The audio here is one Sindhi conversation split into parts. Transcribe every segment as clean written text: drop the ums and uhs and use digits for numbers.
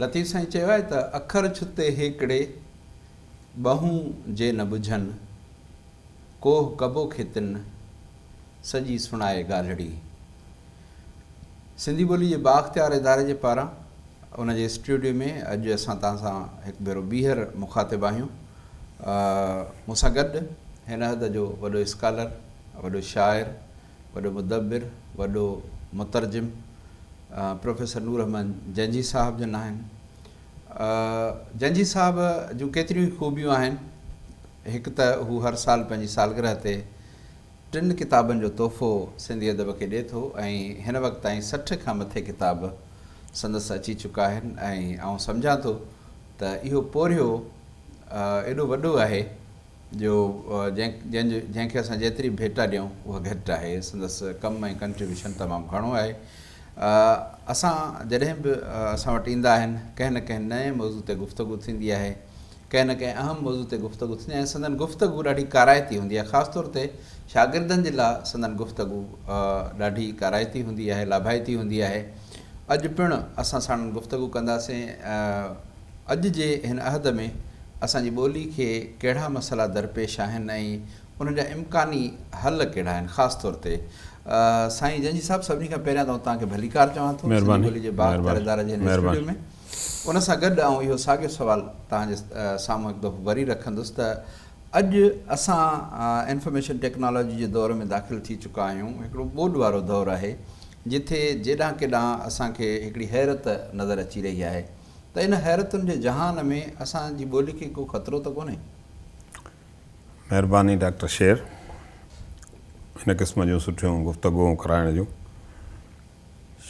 لطيف سائين چيو آهي ته اکر ڇتي هيڪڙي، ٻهون جي نه ٻجهن، ڪوهه ڪبو کي تن، سڄي سڻائي ڳالهڙي. سنڌي ٻولي جي بااختيار اداري جي پاران ان جي اسٽوڊيو ۾ اڄ اسان توهان سان هڪ ڀيرو ٻيهر مخاطب آهيون. مون سان گڏ هن عهد جو وڏو اسڪالر، وڏو شاعر، وڏو مدبر، وڏو مترجم پروفيسر نور احمد جنجهي صاحب جن آهن. جنجهي صاحب جون ڪيتريون ئي خوبيون آهن. هڪ ته هو هر سال پنهنجي سالگرهه تي ٽن ڪتابن جو تحفو سنڌي ادب کي ڏئي ٿو ۽ هن وقت تائين 60 کان مٿي ڪتاب سندس اچي چڪا آهن ۽ آئون سمجهان ٿو ته اهو پورهيو ايڏو وڏو آهي جو جنهن کي اسان جيتري ڀيٽا ڏيون اها گهٽ آهي. سندس ڪم ۽ ڪنٽريبيوشن تمام گهڻو آهي. اسان جڏهن به اسان وٽ ايندا آهن ڪنهن نه ڪنهن نئين موضوع تي گفتگو ٿيندي آهي. ڪنهن نه ڪنهن اهم موضوع تي گفتگو ٿيندي آهي ۽ سندن گفتگو ڏاڍي ڪارائتي هوندي آهي. خاص طور تي شاگردن جي لاء سندن گفتگو ڏاڍي ڪارائتي هوندي آهي، لاڀائتي هوندي آهي. اڄ پڻ اسان ساڻن گفتگو ڪنداسين. اڄ جي هن عهد ۾ اسان جي ٻولي کي ڪهڙا مسئلا درپيش آهن ۽ انهن جا امڪاني حل ڪهڙا آهن خاص طور تي سائين جنجهي صاحب سڀني کان پهريان ته آئون توهان کي ڀليڪار چوان ٿو سنڌي ٻولي جي بااختيار اداري جي هن اسٽوڊيو ۾. ان سان گڏ آئون اهو ساڳيو سوال توهان جي سامهون هڪ دفعو وري رکندس ته اڄ اسان انفارميشن ٽيڪنالاجي جي دور ۾ داخل ٿي چڪا آهيون، هڪڙو ٻوڏ وارو دور آهي جتي جيڏانهن ڪيڏانهن اسان کي هڪڙي حيرت نظر اچي رهي آهي ته ان حيرتن جي جهان ۾ اسان جي ٻولي کي ڪو خطرو ته ڪونهي؟ مهرباني ڊاڪٽر شير هن قسم جون سٺيون گفتگوون ڪرائڻ جون.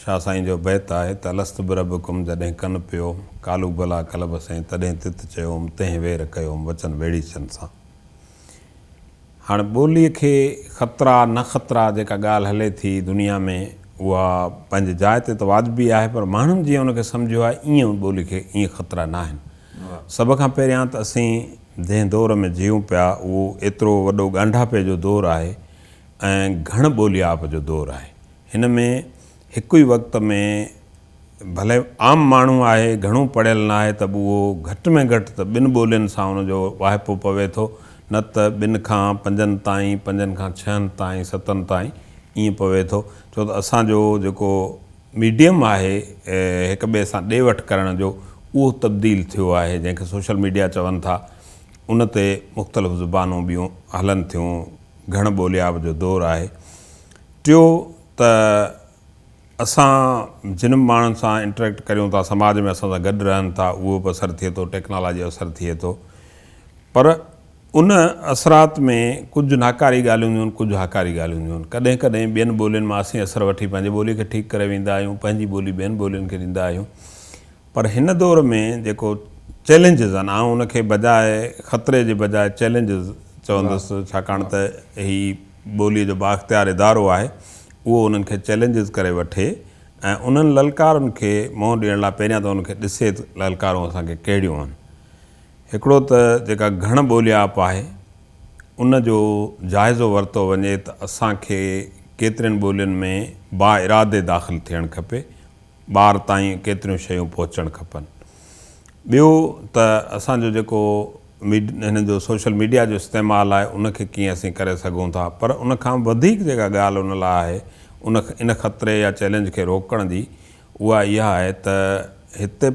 شاهه سائين جو بيت آهي ته الست بربڪم جڏهن ڪن پيوم، قالو بلا قلب سين تڏهن تت چيوم، تنهن وير ڪيوم وچن ويڙهيچن سان. هاڻ ٻوليء کي خطرا نه خطرا جيڪا ڳالهه هلي ٿي دنيا ۾ اها پنهنجي جاء تي ته واجبي آهي پر ماڻهن جيئن ان کي سمجهيو آهي ايئن ٻولي کي ايئن خطرا ناهن. سڀ کان پهريان ته اسين جنهن دور ۾ جيئون پيا اهو ايترو وڏو ڳانڍاپي جو دور آهي ۽ گهڻ ٻوليائپ جو دور آهي. هن ۾ هڪ ئي وقت ۾ ڀلي عام ماڻهو آهي، گهڻو پڙهيل ناهي ته به اهو گهٽ ۾ گهٽ ته ٻن ٻولين سان ان جو واهپو پوي ٿو، نه ته ٻن کان پنجن تائين، پنجن کان ڇهن تائين، ستن تائين ائين پوي ٿو. ڇو ته اسان جو جيڪو ميڊيم آهي هڪ ٻئي سان ڏي وٺ ڪرڻ جو اهو تبديل ٿيو آهي، جنهن کي سوشل ميڊيا چون ٿا، ان تي مختلف زبانون ٻيون هلن ٿيون، گهڻ ٻوليائپ جو دور آهي. ٽيو ته اسان جن به ماڻهن سان انٽريڪٽ ڪريون ٿا سماج ۾ اسان سان گڏ رهن ٿا اهو به اثر ٿئي ٿو ٽيڪنالاجي جو اثر ٿئي ٿو پر ان اثرات ۾ ڪجهه ناڪاري ڳالهيون هونديون آهن ڪجهه هاڪاري ڳالهيون هونديون آهن ڪڏهن ڪڏهن ٻين ٻولين مان اسين اثر وٺي پنهنجي ٻولي کي ٺيڪ ڪري ويندا آهيون پنهنجي ٻولي ٻين ٻولين کي ڏيندا آهيون پر هن دور ۾ جيڪو چئلينجز آهن آئون ان کي بجاء خطري جي بجاء چئلينجز چوندس ڇاڪاڻ ته هي ٻوليء جو بااختيار ادارو آهي اهو انهن کي چئلينجز ڪري وٺي ۽ انهن للڪارن کي منهن ڏيڻ لاء پهريان ته ان کي ڏسي ته للڪارون اسان کي ڪهڙيون آهن هڪڙو ته جيڪا گهڻ ٻوليائپ آهي ان جو جائزو ورتو وڃي ته اسان کي ڪيترين ٻولين ۾ با ارادي داخل ٿيڻ کپي ٻار تائين ڪيتريون شيون پهچڻ کپن. ٻيو ته اسان جو جيڪو هن جو سوشل ميڊيا جو استعمال آهي ان کي ڪيئن اسين ڪري سگهون ٿا پر ان کان وڌيڪ جيڪا ڳالهه ان لاء آهي ان ان خطري يا چئلينج کي روڪڻ جي اها اها آهي ته هتي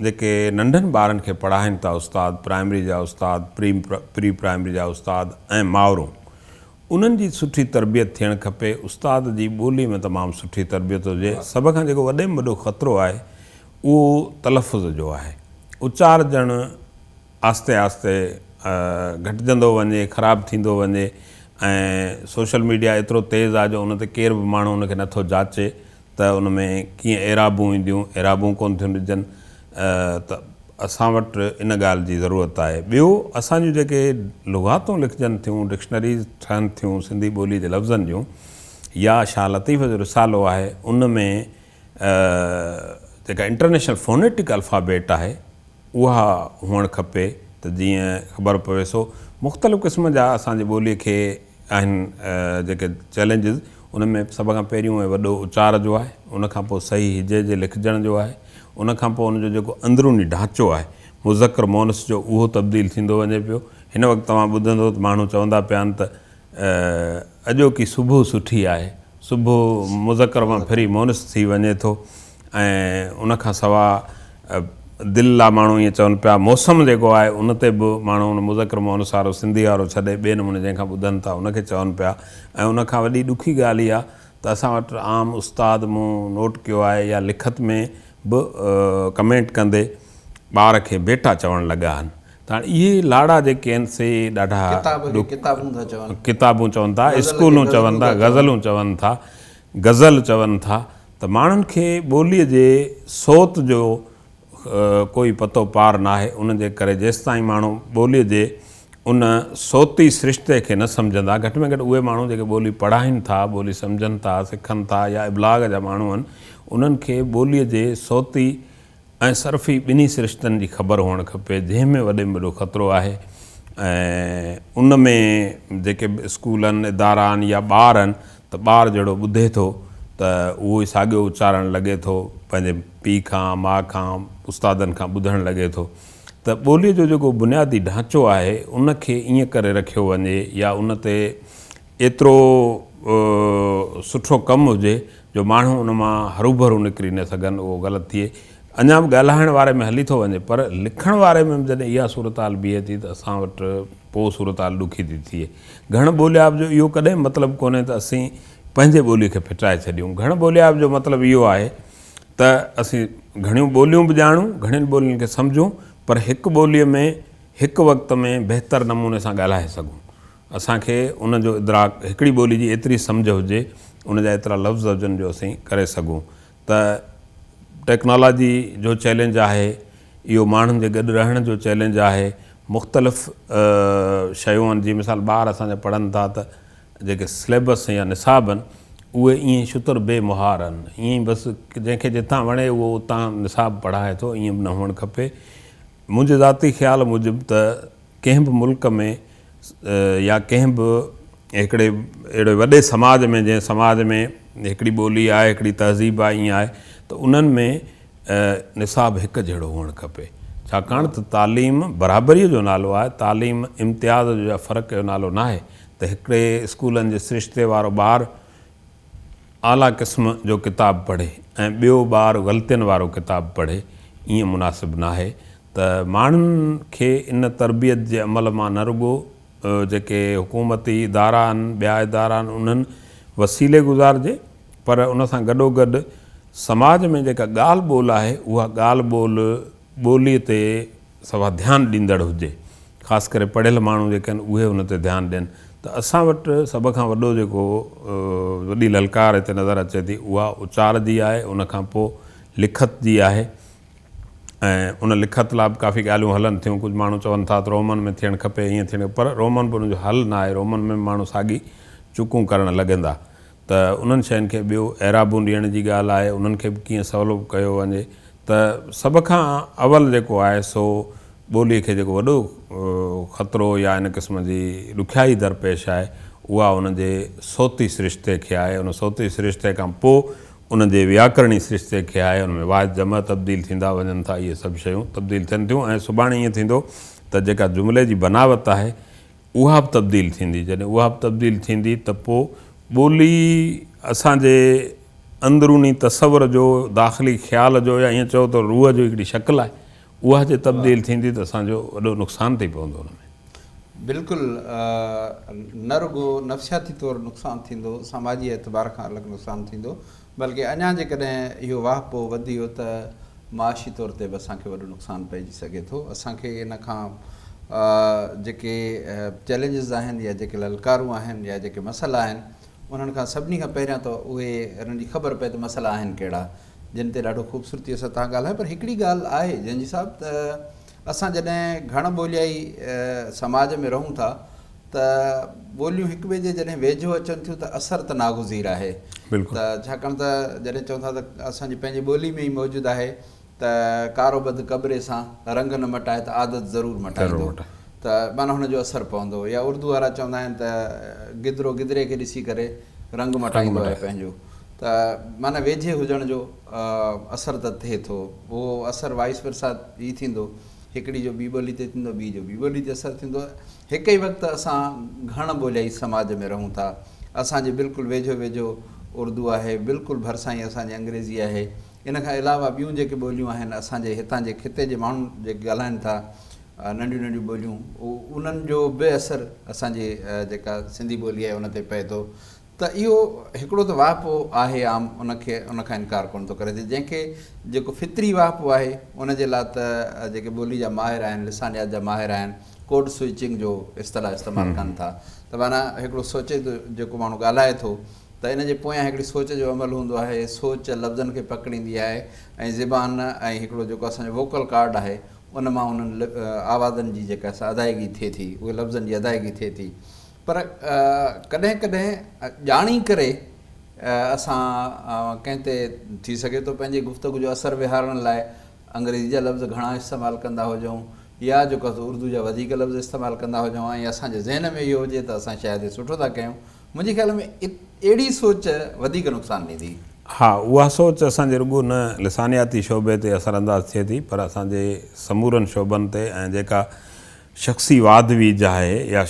جيڪي ننڍن ٻارن کي پڙهائين ٿا استاد پرائمري جا استاد پري پرائمري جا استاد ۽ مائرون انهن جي سٺي تربيت ٿيڻ کپي، استاد جي ٻولي ۾ تمام سٺي تربيت هجي، سڀ کان جيڪو وڏي ۾ وڏو خطرو آهي اهو تلفظ جو آهي، اچارجڻ آهستي آهستي گهٽجندو وڃي، خراب ٿيندو وڃي ۽ سوشل ميڊيا ايترو تيز آهي جو ان تي ڪير به ماڻهو ان کي نٿو جاچي ته ان ۾ ڪيئن اعرابون اينديون، اعرابون ڪونه ٿيون ڏجن ته اسان وٽ ان ڳالهه جي ضرورت آهي. ٻيو اسان جون جيڪي لغاتون لکجن ٿيون، ڊڪشنريز ٺهن ٿيون سنڌي ٻوليء جي لفظن جون يا شاهه لطيف جو رسالو آهي ان ۾ جيڪا انٽرنيشنل فونيٽڪ الفابيٽ آهي اها هئڻ کپي ته جيئن خبر پوي سو مختلف قسم جا اسان جي ٻوليء کي آهن جيڪي چئلينجز ان ۾ سڀ کان پهريون ۽ وڏو اچار جو آهي ان کان پوء صحيح هجي جي لکجڻ جو آهي ان کان پوء ان جو جيڪو اندروني ڍانچو آهي مذڪر مونث جو اهو تبديل ٿيندو وڃي پيو. هن وقت توهان ٻڌندو ته ماڻهو چوندا پيا آهن ته اڄوڪي صبح سٺي آهي. صبح مذڪر مان ڦري مونث ٿي وڃي ٿو ۽ ان کان سواء دل لا ماڻهو ائين چون پيا موسم جيڪو آهي ان تي به ماڻهو ان مذڪر مونث وارو سنڌي وارو ڇڏي ٻئي نموني جنهن کان ٻڌن ٿا ان کي چون پيا ۽ ان کان وڏي ڏکي ڳالهه اها ته اسان وٽ عام استاد مون نوٽ ڪيو آهي يا لکت ۾ به ڪمينٽ ڪندي ٻار کي بيٽا چوڻ لڳا آهن ته هاڻي اهي لاڙا جيڪي آهن سي ڏاڍا ڪتاب کي ڪتابون ٿا چون. ڪتابون چون ٿا، اسڪولون چون ٿا، غزلون چون ٿا، غزل چون ٿا ته ماڻهن کي ٻوليء جي صوت جو ڪوئي پتو پار ناهي ان جي ڪري جيستائين ماڻهو ٻوليء جي ان صوتي سرشتي کي نه سمجهندا گهٽ ۾ گهٽ اهي ماڻهو جيڪي ٻولي پڙهائين ٿا ٻولي سمجهن ٿا سکن ٿا يا ابلاغ جا ماڻهو آهن انهن کي ٻوليء جي صوتي ۽ صرفي ٻنهي سرشتن جي خبر هئڻ کپي جنهن ۾ وڏي ۾ وڏو خطرو آهي ۽ ان ۾ جيڪي به اسڪول آهن ادارا آهن يا ٻار آهن ته ٻار جهڙو ٻڌي ٿو ته اهو ئي ساڳيو اچارڻ لڳي ٿو پنهنجي پيء کان ماء کان استادن کان ٻڌڻ لڳي ٿو ته ٻوليء جو جيڪو بنيادي ڍانچو آهي ان کي ائين ڪري رکيو وڃي يا ان تي ايترو سٺو ڪم هجي جو ماڻهو ان مان هروڀرو نڪري نه سگهن اهو غلط ٿئي. اڃا به ڳالهائڻ واري ۾ هلي ٿو وڃي پر لکڻ واري ۾ به جڏهن اها صورتحال بيهي ٿي ته اسان وٽ پوء صورتحال ڏکي ٿي ٿئي. گهڻ ٻوليائپ جو اهو ڪڏهن به مطلب ڪونهي ته اسين پنهنجي ٻولي کي ڦٽائي ڇڏيون. گهڻ ٻوليائپ جو مطلب اهو آهي ته اسين گهڻيون ٻوليون به ڄاڻون، گهڻين ٻولين کي سمجهون پر هڪ ٻوليء ۾ هڪ وقت ۾ بهتر نموني سان ڳالهائي سگهون. اسان کي ان جو ادراڪ، هڪڙي ٻولي جي ايتري سمجهه هجي، ان جا ايترا لفظ هجن جو اسين ڪري سگهون ته ٽيڪنالاجي جو چئلينج آهي، اهو ماڻهن جي گڏ رهڻ جو چئلينج آهي، مختلف شيون آهن جيئن مثال ٻار اسان جا پڙهن ٿا ته جيڪي سليبس يا نصاب آهن اهي ائين ئي شتر بي مهار آهن، ائين ئي بس جنهن کي جتان وڻي اهو اتان نصاب پڙهائي ٿو، ائين به نه هئڻ کپي. منهنجي ذاتي خيال موجب ته ڪنهن به ملڪ ۾ يا ڪنهن به هڪڙي اهڙي وڏي سماج ۾ جنهن سماج ۾ هڪڙي ٻولي آهي هڪڙي تهذيب آهي ائين آهي ته انهن ۾ نصاب هڪ جهڙو هئڻ کپي ڇاڪاڻ ته تعليم برابريء جو نالو آهي تعليم امتياز جو يا فرق جو نالو ناهي ته هڪڙي اسڪولن جي سرشتي وارو ٻار اعليٰ قسم جو ڪتاب پڙهي ۽ ٻيو ٻار غلطين وارو ڪتاب پڙهي ائين مناسب ناهي ته ماڻهن کي ان تربيت جي عمل مان نه رڳو جيڪي حڪومتي ادارا آهن ٻيا ادارا آهن انهن وسيلي گذارجي پر ان سان گڏوگڏ سماج ۾ جيڪا ڳالهه ٻولهه آهي اها ڳالهه ٻولهه ٻوليء تي سوا ڌيان ڏيندڙ هجي. خاص ڪري پڙهيل ماڻهو جيڪي آهن اهي ان تي ڌيان ڏين ته اسان وٽ سڀ کان وڏو جيڪو وڏي للڪار هتي نظر اچي ٿي اها اچار جي آهي ان کان پوء لکت جي آهي ۽ ان لکت لاء به ڪافي ڳالهيون هلن ٿيون ڪجهه ماڻهو چون ٿا ته رومن ۾ ٿيڻ کپي ائين ٿيڻ کپي پر رومن به ان جو حل نه آهي رومن ۾ به ماڻهو ساڳي چڪون ڪرڻ لڳندا ته انهن شين کي ٻيو اعرابون ڏيڻ جي ڳالهه آهي انهن کي به ڪيئن سولو ڪيو وڃي ته سڀ کان اول جيڪو آهي سو ٻوليء کي جيڪو وڏو خطرو يا ان قسم جي ڏکيائي درپيش آهي اها ان جي صوتي سرشتي کي آهي ان صوتي سرشتي کان پوء ان جي وياڪرڻي سرشتي کي آهي ان ۾ واحد جمع تبديل ٿيندا وڃن ٿا اهي سڀ شيون تبديل ٿين ٿيون ۽ سڀاڻي ائين ٿيندو ته جيڪا جملي جي بناوت آهي اها به تبديل ٿيندي، جڏهن اها به تبديل ٿيندي ته پوء ٻولي اسان جي اندروني تصور جو، داخلي خيال جو يا ائين چئو ته روح جو هڪڙي شڪل آهي، اها جي تبديل ٿيندي ته اسان جو وڏو نقصان ٿي پوندو ان ۾. بلڪل نه رڳو نفسياتي طور نقصان ٿيندو، سماجي اعتبار کان الڳ نقصان ٿيندو، بلڪه اڃا جيڪڏهن اهو واهپو وڌي ويو ته معاشي طور تي به اسان کي وڏو نقصان پئجي سگهي ٿو. اسان کي ان کان جيڪي چئلينجز آهن يا جيڪي للڪارون آهن يا جيڪي مسئلا آهن انهن کان سڀني کان پهريان ته اهي انهن جي خبر پئي ته مسئلا آهن ڪهڙا جن تي ڏاڍو خوبصورتيء سان توهان ڳالهايو پر هڪڙي ڳالهه آهي جنجي صاحب ته اسان جڏهن گهڻ ٻوليائي سماج ۾ رهون ٿا ته ٻوليون هڪ ٻئي جي جڏهن ويجهو اچن ٿيون ته اثر ته ناگزير آهي ته ڇاڪاڻ ته جڏهن چون ٿا ته اسان جي پنهنجي ٻولي ۾ ئي موجود آهي ته ڪارو ٻڌ ڪٻري سان رنگ نه مٽائي ته عادت ضرور مٽائيندو ته معنيٰ هن جو اثر پوندو يا اردو وارا چوندا آهن ته گدرو گدري کي ڏسي ڪري رنگ مٽائيندو آهي پنهنجو. ته معنيٰ ويجهي هجڻ جو اثر ته ٿئي ٿو اهو اثر وائس ورسا ئي ٿيندو هڪڙي جو ٻي ٻولي تي ٿيندو ٻي جو ٻي ٻولي تي اثر ٿيندو هڪ ئي وقت اسان گهڻ ٻوليائي سماج ۾ رهون ٿا اسان جي بلڪل ويجهو ويجهو اردو آهي بلڪل ڀرسان ئي اسان جي انگريزي آهي ان کان علاوه ٻيون جيڪي ٻوليون آهن اسان جي هتان جي خطي جي ماڻهن جيڪي ڳالهائن ٿا ننڍيون ننڍيون ٻوليون انهن جو به اثر اسان جي جيڪا سنڌي ٻولي آهي ان تي پئي ٿو ته اهو هڪڙو ته واهپو آهي عام ان کي ان کان انڪار ڪونه ٿو ڪري سگهجي جنهن کي جيڪو فطري واهپو آهي ان جي لاء ته جيڪي ٻولي جا ماهر آهن لسانيات جا ماهر آهن ڪوڊ سوئچنگ جو اصطلاح استعمال ڪن ٿا ته معنيٰ هڪڙو سوچي ٿو جيڪو ماڻهو ڳالهائي ٿو ته ان جي پويان هڪڙي سوچ جو عمل هوندو آهي سوچ لفظن کي پڪڙيندي آهي ۽ زبان ۽ هڪڙو جيڪو اسان جو ووڪل ڪارڊ آهي ان مان انهن آوازن جي جيڪا سا ادائگي ٿئي ٿي اهي لفظن جي ادائگي ٿئي ٿي پر ڪڏهن ڪڏهن ڄاڻي ڪري اسان ڪنهن تي ٿي سگهي ٿو پنهنجي گفتگو جو اثر ويهارڻ لاء انگريزي جا لفظ گهڻا استعمال ڪندا هجون يا جيڪو آهي سو اردو جا وڌيڪ لفظ استعمال ڪندا هجون ۽ اسان جي ذهن ۾ اهو هجي ته اسان شايد هي سٺو ٿا ڪيون منهنجي خيال ۾ اهڙي سوچ وڌيڪ نقصان ڏيندي. ها اها سوچ اسان جي رڳو نه لسانياتي شعبي تي اثرانداز ٿئي ٿي پر اسان جي سمورن شعبن تي ۽ جيڪا شخصي واڌ ويجهه آهي يا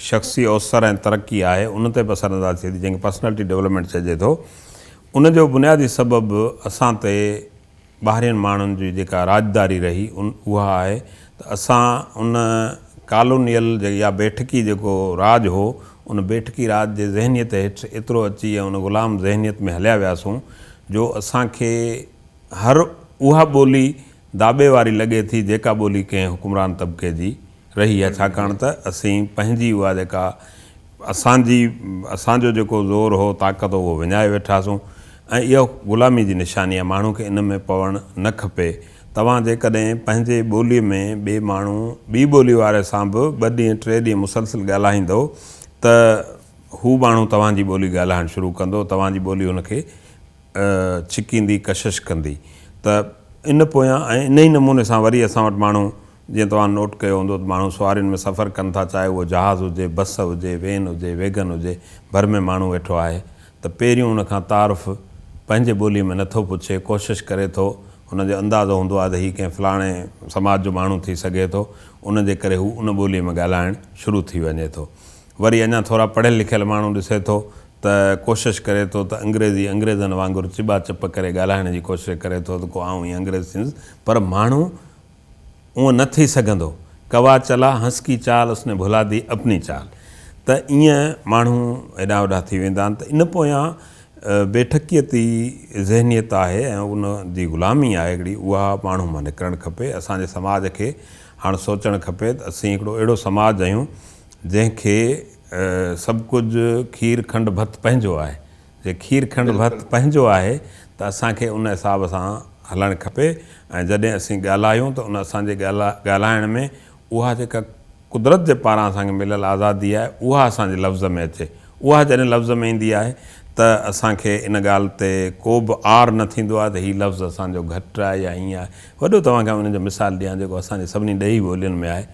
شخصي اوسر ۽ ترقي آهي ان تي به اثر انداز ٿئي ٿي جنهن کي پرسنالٽي ڊولپمينٽ چئجي ٿو ان جو بنيادي سبب اسان تي ٻاهرين ماڻهن جي جيڪا راڄداري رهي ان اها آهي ته اسان ان ڪالونيل يا بيٺڪي جيڪو راڄ هو ان بيٺڪي راڄ جي ذهنيت هيٺ ايترو اچي ۽ ان غلام ذهنيت ۾ هليا وياسون جو اسان کي هر اها ٻولي داٻي واري لڳي ٿي جيڪا ٻولي ڪنهن حڪمران طبقي جي رهي آهي ڇاڪاڻ ته اسين پنهنجي اها جيڪا اسان جي اسان جو جيڪو زور هو طاقت هو اهو وڃائي ويٺاسون ۽ اها غلامي جي نشاني آهي ماڻهو کي ان ۾ پوڻ نه کپي توهان جيڪڏهن پنهنجي ٻولي ۾ ٻئي ماڻهو ٻي ٻولي واري سان به ٻه ڏينهن ٽي ڏينهن مسلسل ڳالهائيندو ته هو ماڻهو توهان جي ٻولي ڳالهائڻ شروع ڪندو توهان جي ٻولي هن کي ڇڪيندي، ڪشش ڪندي ته ان پويان ۽ انهي نموني سان وري اسان وٽ ماڻهو جيئن توهان نوٽ ڪيو هوندو ته ماڻهو سوارين ۾ سفر ڪن ٿا چاهي اهو جهاز هجي، بس هجي، وين هجي، ويگن هجي، ڀر ۾ ماڻهو ويٺو آهي ته پهريون ان کان تعارف پنهنجي ٻولي ۾ نٿو پڇي، ڪوشش ڪري ٿو، هن جو اندازو هوندو آهي ته هي ڪنهن فلاڻي سماج جو ماڻهو ٿي سگهي ٿو، ان جي ڪري هو ان ٻولي ۾ ڳالهائڻ شروع ٿي وڃي ٿو. وري اڃا ٿورا پڙهيل لکيل ماڻهو ڏسي ٿو ته ڪوشش ڪري ٿو ته انگريزي انگريزن وانگر چٻا چپ ڪري ڳالهائڻ جي ڪوشش ڪري ٿو ته ڪو آئون ئي انگريز ٿيندس پر ماڻهو اونء نه ٿي سگهندو. ڪوا چلا هنس ڪي چال اس ني ڀلا the اپني چال ته ايئن ماڻهو هيڏانهن هوڏانهن ٿي ويندا آهن ته ان پويان بيٺڪيتي ذهنيت آهي ۽ ان جي غلامي آهي هڪڙي اها ماڻهو مان نڪرڻ کپي اسان جي سماج کي هاڻ سوچڻ کپي ته اسين هڪڙو اهڙو سماج آهيون جنهن کي سڀ ڪجهه کير کنڊ ڀت پنهنجو آهي. جي کير کنڊ ڀت پنهنجو آهي ته اسان کي ان حساب سان هلڻ کپي ۽ جڏهن اسين ڳالهايون ته ان اسان جي ڳالهائڻ ۾ اها جيڪا قدرت جي پاران اسان کي مليل آزادي آهي اها اسان جي لفظ ۾ اچي. اها جڏهن لفظ ۾ ايندي آهي ته اسان کي ان ڳالهه تي ڪو به عار نه ٿيندو آهي ته هي لفظ اسان جو گهٽ آهي يا ائين آهي. وڏو توهان کي آئون ان جو مثال ڏيان جيڪو اسان جي سڀني ڏيهي ٻولين ۾ آهي.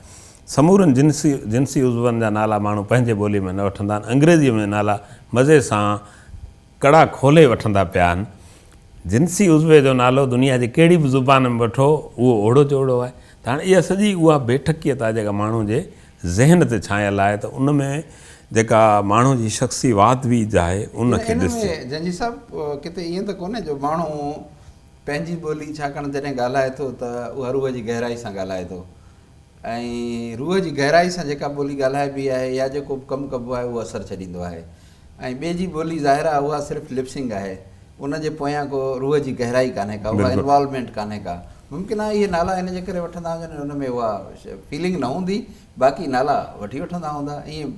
سمورن جنسي جنسي عضون جا نالا ماڻهو پنهنجي ٻوليء ۾ نه وٺندا آهن، انگريزيء ۾ نالا مزي سان ڪڙا کولي وٺندا پيا آهن. جنسي عضوي جو نالو دنيا جي ڪهڙي به زبان ۾ وٺو اهو اوڙو جو اوڙو آهي. ته هاڻي اها سڄي اها بيٺڪيت آهي جيڪا ماڻهو جي ذهن تي ڇانيل آهي ته ان ۾ جيڪا ماڻهو جي شخصي واڌ ويجهه آهي ان کي ان ۾ ڏسجي. جنجهي صاحب ڪٿي ائين ته ڪونهي جو ماڻهو پنهنجي ٻولي ڇاڪاڻ جڏهن ڳالهائي ٿو ته اها روح جي گهرائي سان ڳالهائي ٿو ۽ روح جي گهرائي سان جيڪا ٻولي ڳالهائبي آهي يا جيڪو به ڪم ڪبو آهي اهو اثر ڇڏيندو آهي ۽ ٻئي جي ٻولي ظاهر آهي اها صرف لپسنگ آهي ان جي پويان ڪو روح جي گهرائي ڪانهي ڪا اها انوالومينٽ ڪانهي ڪا ممڪن آهي اهي نالا ان جي ڪري وٺندا هجن ان ۾ اها فيلنگ نه هوندي باقي نالا وٺي وٺندا هوندا ائين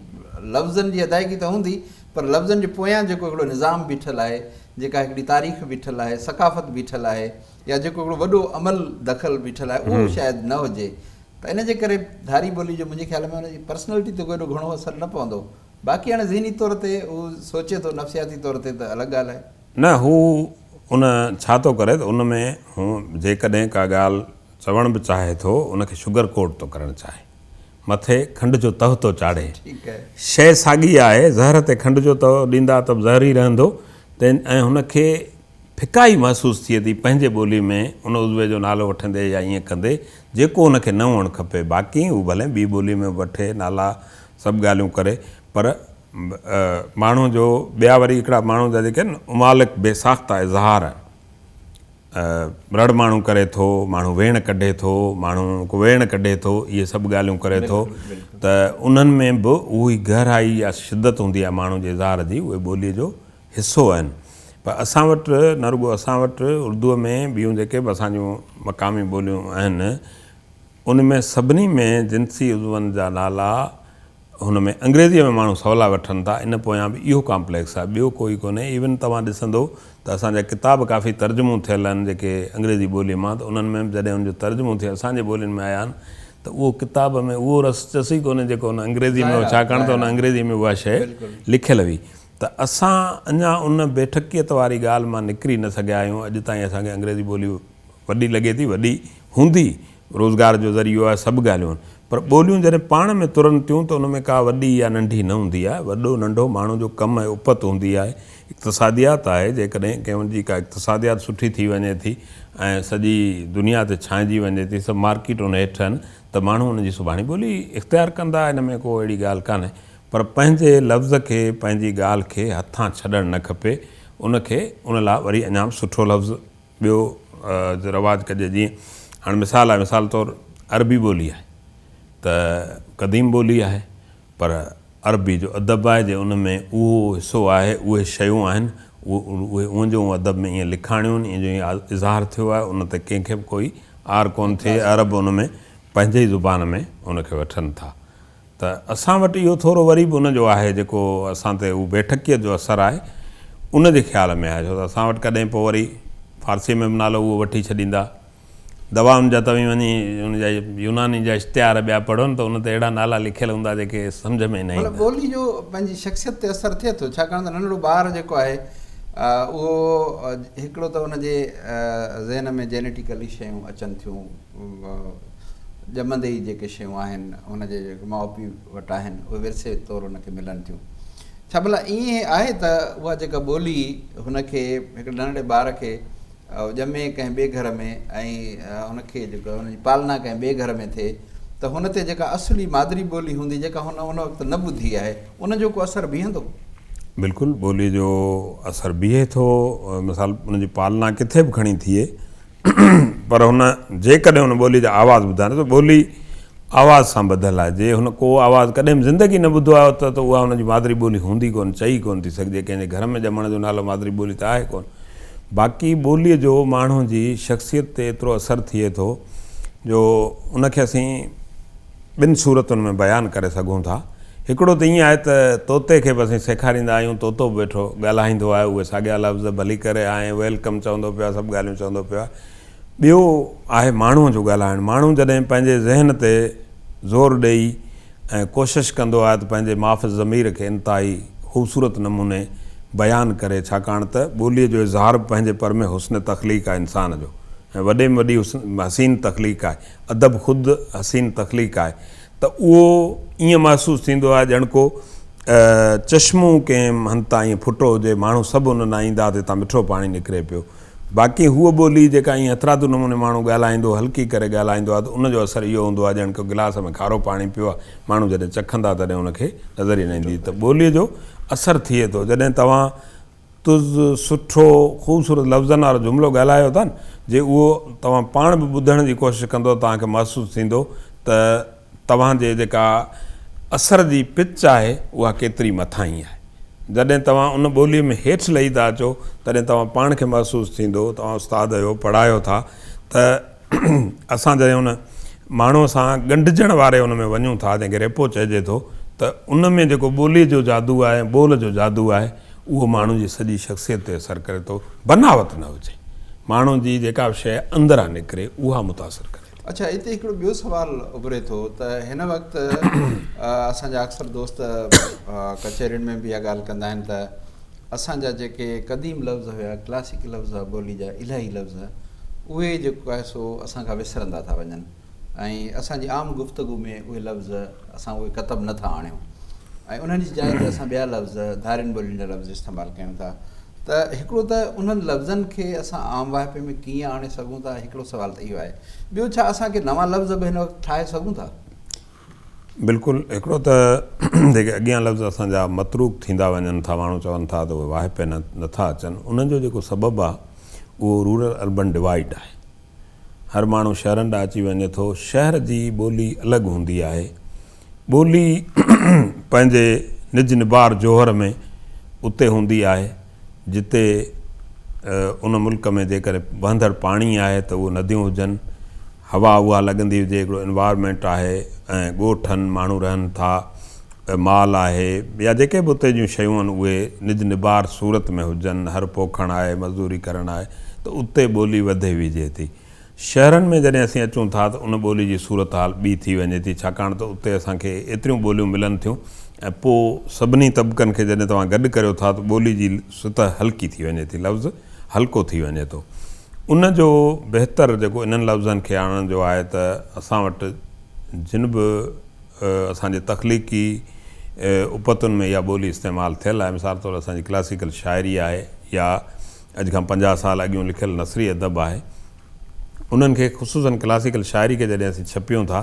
لفظن جي ادائگي ته هوندي پر لفظن جي پويان جيڪو هڪڙو نظام بيٺل آهي جيڪا هڪڙي تاريخ بيٺل آهي ثقافت بيٺل آهي يا جيڪو هڪڙو وڏو عمل دخل بيٺل آهي اهو شايد نه هجي ته ان جي ڪري ڌاري ٻولي جو منهنجي خيال ۾ ان جي پرسنالٽي تي ڪو ايڏو گهڻو اثر نه پوندو باقي هاڻي ذهني طور تي هو سوچي ٿو نفسياتي طور تي ته الڳ ڳالهه آهي. نه هو ان ڇا ٿو ڪري ته ان ۾ هو جيڪڏهن ڪا ڳالهه چوڻ به چاهي ٿو ان کي شگر ڪوٽ ٿو ڪرڻ چاهي مٿي کنڊ جو تهه ٿو چاڙهي. شيء ساڳي آهي، زهر تي کنڊ جو تهه ڏيندا ته به زهر ئي رهندو. تنهن ۽ هن کي ڦڪائي محسوس ٿئي ٿي پنهنجي ٻولي ۾ ان عضوي جو نالو وٺندي يا ائين ڪندي جيڪو هن کي نه هئڻ کپي باقي هو ڀلي ٻي ٻولي ۾ به وٺي نالا سڀ ڳالهيون ڪري پر ماڻهو جو ٻيا وري هڪڙا ماڻهو جا جيڪي آهن امالڪ بي ساخته اظهار آهن رڙ ماڻهو ڪري ٿو، ماڻهو ويڻ ڪڍي ٿو، ماڻهو ڪويڻ ڪڍي ٿو، اهي سڀ ڳالهيون ڪري ٿو ته انهن ۾ به اهو ئي گهرائي يا شدت هوندي آهي ماڻهو جي اظهار جي، اهي ٻوليء جو حصو آهن. پر اسان وٽ، نه رڳو اسان وٽ، اردوء ۾ ٻيون جيڪي به اسان جون مقامي ٻوليون آهن، ان ۾ سڀني ۾ جنسي عضون جا نالا هن ۾ انگريزيء ۾ ماڻهو سولا وٺن ٿا، ان پويان به اهو ڪامپليڪس آهي، ٻيو ڪوئي ڪونهي. ايون توهان ڏسندو ته اسان جا ڪتاب ڪافي ترجمو ٿيل آهن جيڪي انگريزي ٻوليء مان ته انهن ۾ به جڏهن ان جو ترجمو ٿي اسان جي ٻولين ۾ آيا آهن ته اهو ڪتاب ۾ اهو رس چس ئي ڪونهي جيڪو ان انگريزيء ۾ هو ڇاڪاڻ ته ان انگريزيء ۾ اها شيء لکيل هئي ته اسان اڃا ان بيٺڪيت واري ڳالهه مان نڪري نه سگهيا آهيون اڄ تائين اسان کي انگريزي ٻولي وڏي لڳي ٿي وڏي هوندي روزگار جو ذريعو آهي، سڀ ڳالهيون آهن پر ٻوليون جڏهن پاڻ ۾ ترن ٿيون ته ان ۾ ڪا وڏي يا ننڍي نه هوندي آهي، وڏو ننڍو ماڻهو جو ڪم ۽ اپت هوندي آهي، اقتصاديات آهي، جيڪڏهن ڪنهن جي ڪا اقتصاديات سٺي ٿي وڃي ٿي ۽ سڄي دنيا تي ڇانئجي وڃي ٿي، سڀ مارڪيٽ ان هيٺ آهن ته ماڻهو ان جي سڀاڻي ٻولي اختيار ڪندا، ان ۾ ڪو اهڙي ڳالهه ڪانهي پر پنهنجي لفظ کي پنهنجي ڳالهه کي هٿان ڇڏڻ نه کپي، ان کي ان لاء وري اڃا به سٺو لفظ ٻيو رواج ڪجي جيئن هاڻ مثال آهي مثال طور عربي ٻولي آهي ته قديم ٻولي آهي پر عربي جو ادب آهي جي ان ۾ اهو حصو آهي اهي شيون آهن اهي اون جو اون ادب ۾ ائين لکاڻيون آهن ائين جو ائين اظهار ٿيو آهي ان تي ڪنهن کي به ڪوئي عار ڪونه ٿئي عرب ان ۾ پنهنجي ئي زبان ۾ ان کي وٺن ٿا ته اسان وٽ اهو ٿورو وري به ان جو آهي جيڪو اسان تي هو بيٺڪيت جو اثر آهي ان جي خيال ۾ آهي ڇو ته اسان وٽ ڪڏهن پوء وري فارسيء ۾ به نالو اهو وٺي ڇڏيندا. دوائن جا توهين وڃي ان جا يوناني جا اشتهار ٻيا پڙهو نه ته ان تي اهڙا نالا لکيل هوندا جيڪي سمجهه ۾ نه مطلب ايندا. ٻولي جو پنهنجي شخصيت تي اثر ٿئي ٿو ڇاڪاڻ ته ننڍڙو ٻار جيڪو آهي اهو هڪڙو ته ان جي ذهن ۾ جينيٽيڪلي شيون اچن ٿيون ڄمندي ئي جيڪي شيون آهن هن جي جيڪي ماء پيء وٽ آهن اهي ورثي طور هن کي ملن ٿيون. ڇا ڀلا ائين آهي ته اها جيڪا ٻولي هن کي هڪڙي ننڍڙي ٻار کي ڄمي ڪنهن ٻئي گهر ۾ ۽ هن کي جيڪو هن جي پالنا ڪنهن ٻئي گهر ۾ ٿئي ته هن تي جيڪا اصلي مادري ٻولي هوندي جيڪا هن ان وقت نه ٻڌي آهي ان جو ڪو اثر بيهندو؟ بلڪل ٻولي جو اثر بيهي ٿو مثال ان جي پالنا ڪٿي به کڻي ٿئي پر هن جيڪڏهن ان ٻولي جا آواز ٻڌا نه ته ٻولي آواز سان ٻڌل آهي جي هن ڪو آواز ڪڏهن به زندگي نه ٻڌو آهي ته ته اها هن جي مادري ٻولي هوندي ڪونه چئي ڪونه ٿي سگهجي ڪنهن جي گهر ۾ ڄمڻ جو نالو مادري ٻولي ته آهي ڪونه باقي ٻولي جو ماڻهو جي شخصيت تي ايترو اثر ٿئي ٿو جو ان کي اسين ٻن صورتن ۾ بيان ڪري سگهون ٿا. هڪڙو ته ائين آهي ته طوطي کي به اسين سيکاريندا آهيون، طوطو به ويٺو ڳالهائيندو آهي، اهي ساڳيا لفظ ڀلي ڪري آئين، welcome چوندو پيو آهي، سڀ ڳالهيون چوندو پيو آهي. ٻيو آهي ماڻهوء جو ڳالهائڻ. ماڻهو جڏهن پنهنجي ذهن تي زور ڏيئي ۽ ڪوشش ڪندو آهي ته پنهنجي معاف الضمير کي انتهائي خوبصورت نموني بيان ڪري، ڇاڪاڻ ته ٻوليء جو اظهار به پنهنجي پر ۾ حسن تخليق آهي انسان جو ۽ وڏي ۾ وڏي حسين تخليق آهي. ادب خود حسين تخليق آهي ته اهو ائين محسوس ٿيندو آهي ڄڻ ڪو چشمو ڪنهن هنڌ تان ائين ڦٽو هجي، ماڻهو سڀ ان ڏانهن ايندا ته هتان مٺو پاڻي نڪري پيو. باقي هوء ٻولي جيڪا ائين هٿرادو نموني ماڻهو ڳالهائيندو، هلڪي ڪري ڳالهائيندو آهي ته ان جو اثر اهو هوندو آهي ڄڻ ڪو گلاس ۾ کارو پاڻي پيو آهي، ماڻهو جڏهن چکندا تڏهن ان کي نظر ئي نه ايندي ته ٻوليء جو اثر ٿئي ٿو. جڏهن توهان تز، سٺو، خوبصورت لفظن وارو جملو ڳالهايو ٿا نه، جي اهو توهان پاڻ به ٻڌڻ جي ڪوشش ڪندو ته توهان کي محسوس ٿيندو ته توهان جي جيڪا اثر جي پچ آهي اها ڪيتري مٿاهين آهي. جڏهن توهان ان ٻوليء ۾ هيٺ لهي ٿا اچو تڏهن توهان پاڻ کي محسوس ٿيندو، توهان استاد آهيو، پڙهايو ٿا ته اسان جڏهن ان ماڻهوء سان ڳنڍجڻ واري ان ۾ وڃون ٿا جنهن کي ريپو چئجي ٿو ته ان ۾ جيڪو ٻوليء جو جادو آهي ۽ ٻول جو جادو آهي اهو ماڻهو جي سڄي شخصيت تي اثر ڪري ٿو. بناوت نه هجي ماڻهو جي جيڪا به شيء اندران نڪري اها متاثر ڪري ٿي. اڇا اتي هڪڙو ٻيو سوال اڀري ٿو ته هن وقت اسان جا اڪثر دوست ڪچهرين ۾ به اها ڳالهه ڪندا آهن ته اسان جا جيڪي قديم لفظ هيا، ڪلاسيڪي لفظ هئا ٻولي جا، الاهي لفظ، اهي جيڪو آهي سو اسان کان وسرندا ٿا وڃن ۽ اسان جي عام گفتگو ۾ اهي لفظ اسان اهي ڪتب نه ٿا آڻيون ۽ انهن جي جاء تي اسان ٻيا لفظ ڌارين ٻولين جا لفظ استعمال ڪيون ٿا. ته هڪڙو ته انهن لفظن کي اسان عام واهپي ۾ ڪيئن آڻي سگهون ٿا هڪڙو سوال ته اهو آهي. ٻيو ڇا اسان ڪي نوان لفظ به هن وقت ٺاهي سگهون ٿا؟ بلڪل هڪڙو ته جيڪي اڳيان لفظ اسان جا متروڪ ٿيندا وڃن ٿا ماڻهو چون ٿا ته اهي واهپي نه نٿا اچن انهن جو جيڪو سبب آهي اهو رورل اربن ڊوائيڊ آهي. هر ماڻهو شهرن ڏانهن اچي وڃي ٿو شهر جي ٻولي الڳ هوندي آهي. ٻولي پنهنجي نج نبار جوهر ۾ اتي هوندي آهي جتي ان ملڪ ۾ جيڪڏهن وهندڙ پاڻي آهي ته اهو نديون هجن، هوا اها لڳندي هجي، هڪڙو انوائرمينٽ آهي ۽ ڳوٺن ماڻهو رهن ٿا، مال آهي يا جيڪي به اتي جون شيون آهن اهي نج نبار صورت ۾ هجن، هر پوکڻ آهي، مزدوري ڪرڻ آهي ته اتي ٻولي وڌي ويجهي ٿي. شهرن ۾ جڏهن اسين اچون ٿا ته ان ٻولي جي صورتحال ٻي ٿي وڃي ٿي ڇاڪاڻ ته اتي اسان کي ايتريون ٻوليون ملن ٿيون ۽ پوء سڀني طبقن کي جڏهن توهان گڏ ڪريو ٿا ته ٻولي جي سطح هلڪي ٿي وڃي ٿي لفظ هلڪو ٿي وڃي ٿو. ان جو بهتر جيڪو انهن لفظن کي آڻڻ جو آهي ته اسان وٽ جن به اسان جي تخليقي اپتن ۾ اها ٻولي استعمال ٿيل آهي مثال طور اسان جي ڪلاسيڪل شاعري آهي يا اڄ کان 50 سال اڳيون لکيل نثري ادب آهي، انهن کي خصوصاً ڪلاسيڪل شاعري کي جڏهن اسين ڇپيون ٿا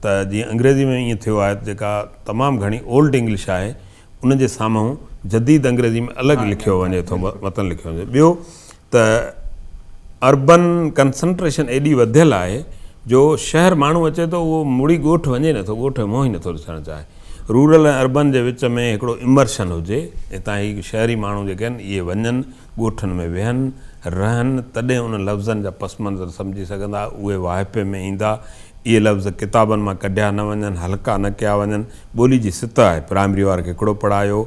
ته جيئن انگريزي ۾ ائين ٿيو آهي ته جيڪا تمام گهڻي اولڊ انگلش آهي ان جي سامهون جديد انگريزي ۾ الڳ لکيو وڃي ٿو متن لکيو وڃي ٿو. ٻيو ته اربن ڪنسنٽريشن ايڏي وڌيل آهي جو شهر ماڻهو اچي ٿو اهو مڙي ڳوٺ وڃي نٿو، ڳوٺ جو منهن ئي نٿو ڏسڻ چاهي. رورل ۽ اربن جي وچ ۾ هڪڙو امرشن هجي، هتان هي شهري ماڻهو جيڪي آهن اهي وڃن ڳوٺن ۾ ويهن، رهن، تڏهن انهن لفظن جا پس منظر سمجهي سگهندا، اهي واهپي ۾ ايندا، اهي لفظ ڪتابن مان ڪڍيا نه وڃن، هلڪا نه ڪيا وڃن، ٻولي جي سطح آهي، پرائمري واري کي هڪڙو پڙهايو،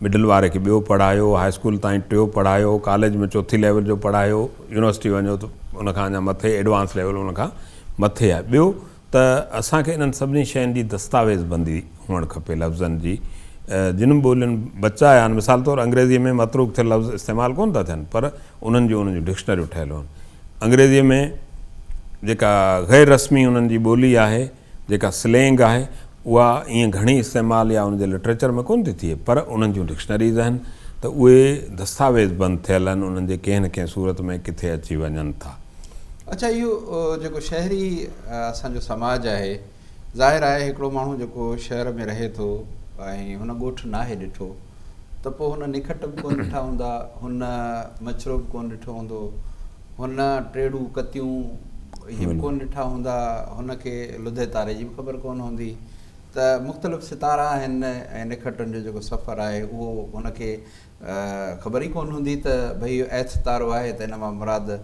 مڊل واري کي ٻيو پڙهايو، هاء اسڪول تائين ٽيو پڙهايو، ڪاليج ۾ چوٿين ليول جو پڙهايو، يونيورسٽي وڃو ته ان کان اڃا مٿي ايڊوانس ليول ان کان مٿي آهي. ٻيو ته اسان کي انهن سڀني شين جي دستاويز بندي هئڻ کپي لفظن جي جن به ٻولين بچايا آهن مثال طور انگريزيء ۾ متروڪ ٿيل لفظ استعمال ڪونه ٿا ٿين پر انهن جون انهن جون ڊڪشنريون ٺهيل هن انگريزيء ۾ جيڪا غير رسمي انهن جي ٻولي آهي جيڪا سلينگ آهي اها ائين گهڻي استعمال يا ان جي لٽريچر ۾ ڪونه ٿي ٿئي پر انهن جون ڊڪشنريز آهن ته اهي دستاويز بند ٿيل آهن انهن جي ڪنهن نه ڪنهن صورت ۾ ڪٿي اچي وڃن ٿا. اڇا اهو جيڪو شهري اسان جو سماج آهي ظاهر آهي هڪڙو ماڻهو جيڪو شهر ۾ رهي ٿو ۽ هن ڳوٺ ناهي ڏٺو ته پوء هن نکٽ به ڪونه ڏٺا هوندا هن مڇرو به ڪونه ڏٺو هوندو هن ٽيڙو ڪتيون اهي به ڪونه ڏٺا هوندا هن کي لڌي تاري جي به خبر ڪونه هوندي ته مختلف ستارا آهن ۽ نکٽن جو جيڪو سفر آهي اهو هن کي خبر ئي ڪونه هوندي ته ڀئي اهو ايٿ ستارو آهي ته ان مان مراد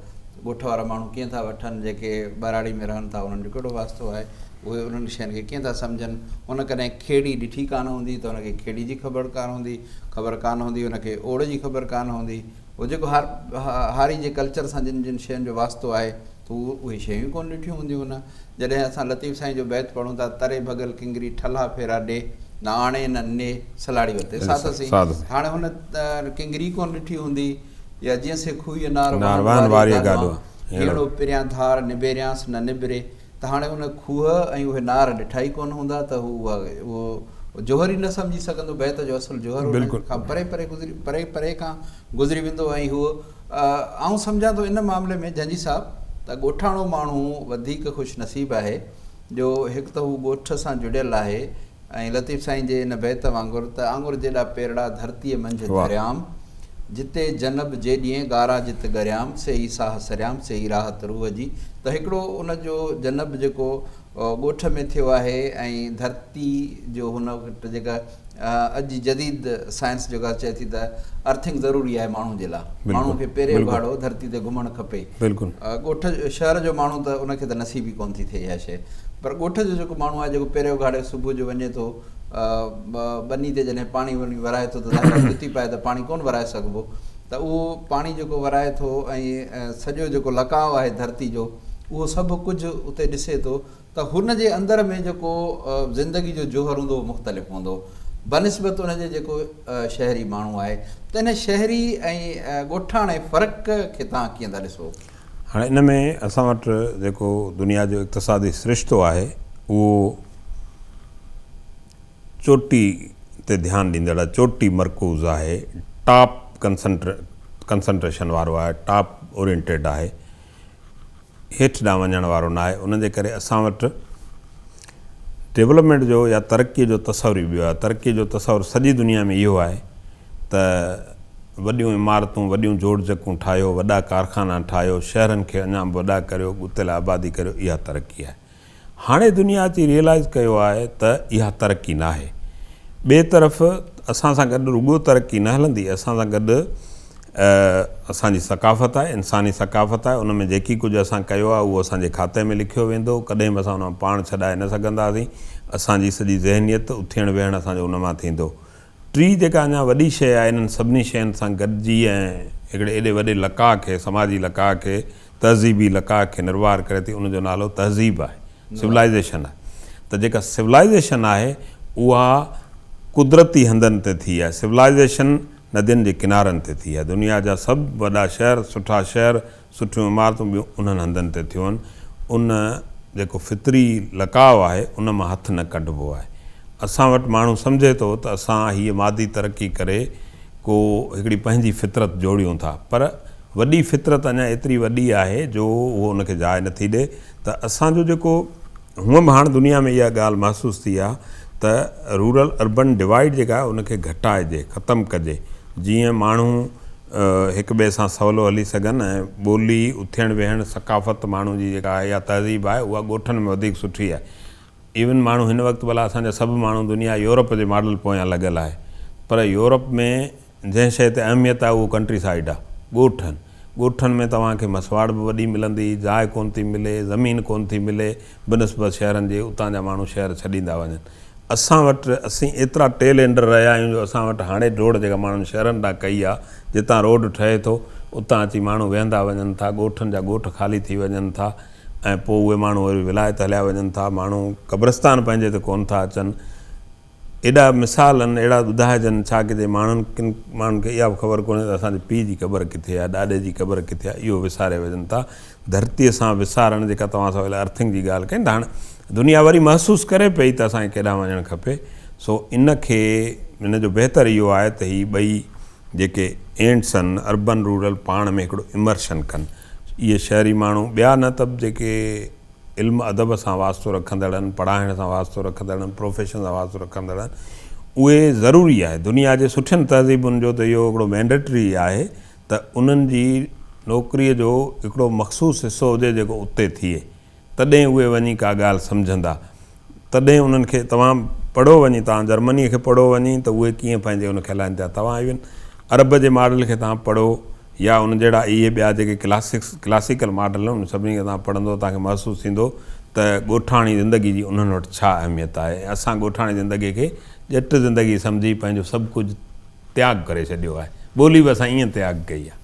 ڳوٺ وارا ماڻهو ڪيئن ٿا وٺن جيڪي ٻهراڙي ۾ رهن ٿا انهن جو ڪهڙو واسطو آهي اهي انهن شين کي ڪيئن ٿا سمجهن هن ڪڏهن کيڙي ڏٺي ڪانه هوندي ته هن کي کيڙي جي خبر ڪانه هوندي خبر ڪانه هوندي هن کي اوڙ جي خبر ڪانه هوندي هو جيڪو هاري جي ڪلچر سان جن جن شين جو واسطو آهي ته هو اهي شيون ئي ڪونه ڏٺيون هونديون هن. جڏهن اسان لطيف سائين جو بيت پڙهون ٿا تري ڀڳل ڪنگري ٺلها ڦيرا ڏي، نه آڻي نه ني، سلاڙي وتي ساٿ سين. هاڻي هن ڪنگري ڪونه ڏٺي هوندي يا جيئن سي کوهيء نار وهن واريء گاڏوان، هينئڙو پريان ڌار نبيريانس نه نبري. ته هاڻي ان کوهه ۽ اهي نار ڏٺا ئي ڪونه هوندا ته هو اهو جوهر ئي نه سمجهي سگهندو بيت جو اصل جوهر ان کان پري پري گذري پري پري کان گذري ويندو ۽ هو آئون سمجهان ٿو ان معاملي ۾ جنجي صاحب ته ڳوٺاڻو ماڻهو وڌيڪ خوش نصيب آهي جو هڪ ته هو ڳوٺ سان جڙيل آهي ۽ لطيف سائين جي ان بيت وانگر ته آڱر جيڏا پيرڙا ڌرتيء منجهه ڌريام، جتي جنب جيڏيين ڳارا جت ڳريام، سي ئي ساهه سريام، سي ئي راحت روح جي ته هڪڙو ان جو جنب جيڪو ڳوٺ ۾ ٿيو آهي ۽ ڌرتي جو هن وٽ جيڪا اڄ جي جديد سائنس جيڪا چئي ٿي ته ارٿنگ ضروري آهي ماڻهو جي لاء ماڻهو کي پيري اگهاڙو ڌرتي تي گهمڻ کپي ڳوٺ شهر جو ماڻهو ته ان کي ته نصيب ئي ڪونه ٿي ٿئي اها شيء پر ڳوٺ جو جيڪو ماڻهو آهي جيڪو پيري اگهاڙي صبح جو وڃي ٿو ٻني تي جڏهن پاڻي وڃي ورائي ٿو ته ظاهر آهي جتي پائي ته پاڻي ڪونه ورائي سگهبو ته اهو پاڻي جيڪو ورائي ٿو ۽ سڄو جيڪو لقاء آهي ڌرتي جو اهو سڀ ڪجهه اتي ڏسي ٿو ته هن جي اندر ۾ جيڪو زندگي جو جوهر هوندو اهو مختلف هوندو بنسبت ان جي جيڪو شهري ماڻهو آهي ته ان شهري ۽ ڳوٺاڻي فرق کي توهان ڪيئن ٿا ڏسو؟ هاڻي ان ۾ اسان وٽ جيڪو دنيا جو اقتصادي سرشتو آهي اهو چوٽي تي ڌيان ڏيندڙ آهي، چوٽي مرڪوز آهي، ٽاپ ڪنسنٽريشن وارو آهي، ٽاپ اورينٽيڊ آهي، هيٺ ڏانهن وڃڻ وارو ناهي، ان جي ڪري اسان وٽ ڊولپمينٽ جو يا ترقي جو تصور ئي ٻيو آهي. ترقي جو تصور سڄي دنيا ۾ اهو آهي ته وڏيون عمارتون، وڏيون جوڙجڪون ٺاهيو، وڏا ڪارخانا ٺاهيو، شهرن کي اڃا به وڏا ڪريو، ڳتيل آبادي ڪريو، اها ترقي آهي. هاڻي دنيا اچي ريئلائيز ڪيو آهي ته اها ترقي ناهي. ٻئي طرف اسان سان گڏ رڳو ترقي نه هلندي، اسان سان گڏ اسان جي ثقافت آهي، انساني ثقافت آهي، ان ۾ جيڪي ڪجهه اسان ڪيو آهي اهو اسان جي کاتي ۾ لکيو ويندو، ڪڏهن به اسان ان مان پاڻ ڇڏائي نه سگهنداسين، اسان جي سڄي ذهنيت، اٿيڻ ويهڻ اسان جو ان مان ٿيندو. ٽي جيڪا اڃا وڏي شيء آهي انهن سڀني شين سان گڏجي ۽ هڪڙي ايڏي وڏي لقاء کي، سماجي لقاء کي، تهذيبي لقاء کي نروار ڪري ٿي ان جو نالو تهذيب آهي، Civilization آهي ته جيڪا Civilization آهي اها قدرتي هنڌن تي ٿي آهي، Civilization ندين جي ڪنارن تي ٿي آهي، دنيا جا سڀ وڏا شهر، سٺا شهر، سٺيون عمارتون ٻيون انهن هنڌن تي ٿيون آهن، ان جيڪو فطري لقاء آهي ان مان هٿ نه ڪڍبو آهي. اسان وٽ ماڻهو سمجهي ٿو ته اسان هيء مادي ترقي ڪري ڪو هڪڙي پنهنجي فطرت جوڙيون ٿا پر وڏي فطرت اڃا ايتري وڏي آهي جو اهو ان کي جاء نٿي ڏئي ته اسان جو جيڪو هونئن به هاڻ دنيا ۾ اها ڳالهه محسوس ٿي آهي ته رورل اربن ڊوائيڊ جيڪا آهي ان کي گهٽائجي ختم ڪجي جيئن ماڻهو هڪ ٻئي سان سولو هلي سگهن ۽ ٻولي اٿيڻ ويهڻ ثقافت ماڻهو جي جيڪا آهي يا تهذيب آهي اها ڳوٺن ۾ وڌيڪ سٺي آهي ايون ماڻهو هن وقت ڀلا اسان جا سڀ ماڻهو دنيا يورپ جي ماڊل پويان لڳل آهي پر يورپ ۾ جنهن شيء تي اهميت آهي اهو ڪنٽري سائيڊ آهي ڳوٺ آهن ڳوٺن ۾ توهان کي مسواڙ به وڏي ملندي جاء ڪونه ٿي ملي زمين ڪونه ٿي ملي بنسبت شهرن جي اتان جا ماڻهو شهر ڇڏيندا وڃن اسان وٽ اسين ايترا ٽيل اينڊر رهيا آهيون جو اسان وٽ هاڻي ڊوڙ جيڪا ماڻهن شهرن ڏانهن ڪئي آهي جتان روڊ ٺهي ٿو اتان اچي ماڻهو ويهندا وڃن ٿا ڳوٺن جا ڳوٺ خالي ٿي وڃن ٿا ۽ پوء اهي ماڻهو وري ولايت هليا وڃن ٿا، ماڻهو قبرستان پنهنجي تي ڪونه ٿا اچن. ايڏا مثال آهن، اهڙا ٻڌائجن ڇا ڪجي، ماڻهن ڪن ماڻهن کي اها به خبر ڪونهي ته اسان جي پيء جي قبر ڪٿي آهي، ڏاڏي جي قبر ڪٿي آهي، اهو وساري وڃن ٿا. ڌرتيء سان وسارڻ جيڪا توهان سان ويل ارٿنگ جي ڳالهه ڪئي نه ته هاڻ دنيا وري محسوس ڪري پئي ته اسان کي ڪيڏانهن وڃڻ کپي، سو ان کي ان جو بهتر اهو آهي ته هي ٻئي جيڪي اينڊس آهن اربن رورل پاڻ ۾ هڪڙو امرشن ڪن. اهي شهري ماڻهو، ٻيا نه ته به جيڪي علم ادب سان واسطو رکندڙ آهن، پڙهائڻ سان واسطو رکندڙ آهن، پروفيشن سان واسطو رکندڙ آهن، اهي ضروري آهي. دنيا جي سٺين تهذيبن جو ته اهو هڪڙو مينڊيٽري آهي ته انهن جي نوڪريء جو هڪڙو مخصوص حصو هجي جيڪو اتي ٿئي. تڏهن اهي وڃي ڪا ڳالهه سمجهندا. تڏهن انهن کي توهان پڙهو وڃي، توهان جرمنيء کي پڙهو وڃي ته اهي ڪيئن پنهنجي ان کي هلائين ٿا. توهان ايون عرب جي ماڊل کي توهان پڙهو يا ان جهڙا اهي ٻيا جيڪي ڪلاسڪس، ڪلاسيڪل ماڊل آهن انهن سڀني کي توهان پڙهندو توهان کي محسوس ٿيندو ته ڳوٺاڻي زندگي جي انهن وٽ ڇا اهميت آهي ۽ اسان ڳوٺاڻي زندگي کي ڄٽ زندگي سمجهي پنهنجو سڀ ڪجهه تياڳ ڪري ڇڏيو آهي. ٻولي به اسان ائين تياڳ ڪئي آهي.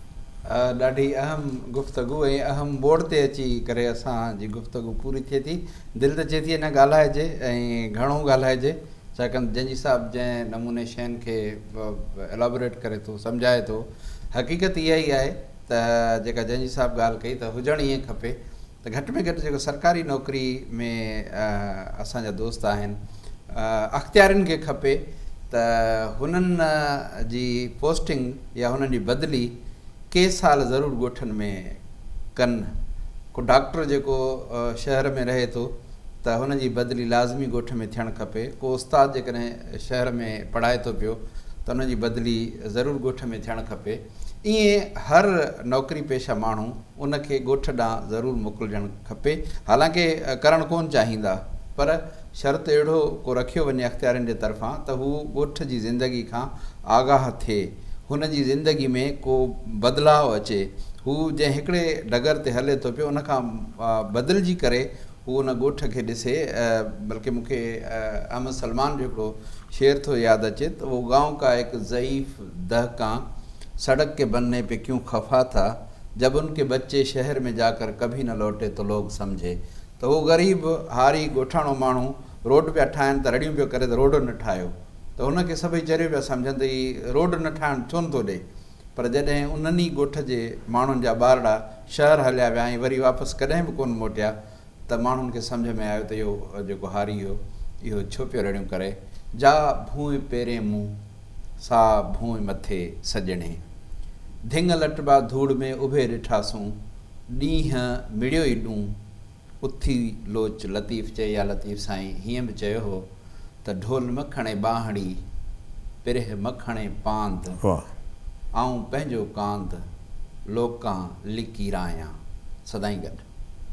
ڏاڍي اهم گفتگو ۽ اهم موڙ تي اچي ڪري اسان جي گفتگو پوري ٿئي ٿي. دل ته چئي ٿي اڃا ڳالهائجي ۽ گهڻو ڳالهائجي ڇاڪاڻ ته جنجي صاحب جنهن نموني شين کي Elaborate ڪري ٿو سمجهائي ٿو حقيقت اها ئي آهي ته جيڪا جنجي صاحب ڳالهه ڪئي ته هجڻ ائين کپي ته گهٽ ۾ گهٽ جيڪو سرڪاري نوڪري ۾ اسان جا دوست آهن اختيارين کي کپي ته هنن جي پوسٽنگ يا هنن جي بدلي ڪي سال ضرور ڳوٺن ۾ ڪن ڪو ڊاڪٽر جيڪو شهر ۾ رهي ٿو ته هن جي بدلي لازمي ڳوٺ ۾ ٿيڻ کپي ڪو استاد جيڪڏهن شهر ۾ پڙهائي ٿو پيو ته ان جي بدلي ضرور ڳوٺ ۾ ٿيڻ کپي ائين هر نوڪري پيشه ماڻهو ان کي ڳوٺ ڏانهن ضرور موڪلجڻ کپي. حالانڪه ڪرڻ ڪونه چاهيندا، پر شرط اهڙو ڪو رکيو وڃي اختيارين جي طرفان ته هو ڳوٺ جي زندگي کان آگاهه ٿئي، هن جي زندگي ۾ ڪو بدلاء اچي، هو جنهن هڪڙي ڊگر تي هلي ٿو پيو ان کان بدلجي ڪري هو ان ڳوٺ کي ڏسي، بلڪه مون کي احمد سلمان جو هڪڙو شعر ٿو ياد اچي ته وو گائون ڪا هڪ ضعيف دهقان سڙڪ ڪي بنني پي ڪيون خفا ٿا، جب ان ڪي بچي شهر ۾ جاڪر ڪڀي نه لوٽي تو لوگ سمجهي ته هو غريب هاري ڳوٺاڻو ماڻهو روڊ پيا ٺاهن ته رڙيون پيو ڪري ته روڊ نه ٺاهيو ته هن کي سڀئي چريو پيا سمجهن ته هي روڊ نه ٺاهڻ ڇو نه ٿو ڏي پر جڏهن انهن ئي ڳوٺ جي ماڻهن جا ٻارڙا شهر هليا ويا ۽ وري واپس ڪڏهن به ڪونه موٽيا ته ماڻهن کي سمجهه ۾ آيو ته اهو جيڪو هاري هو اهو ڇو پيو رڙيون ڪري، جا ڀونء پيرين مون، سا ڀونء مٿي سڄڻي. ڌڱ لٽبا ڌوڙ ۾ اڀي ڏٺاسون، ڏينهن مڙيو ئي ڏون، اٿي لوچ لطيف چئي يا لطيف سائين هيئن به چيو هو ته ڍول م کڻي ٻانهڙي، پرهه م کڻي پاند، آئون پنهنجو ڪانڌ، لوڪان لڪيرايان. سدائين گڏ.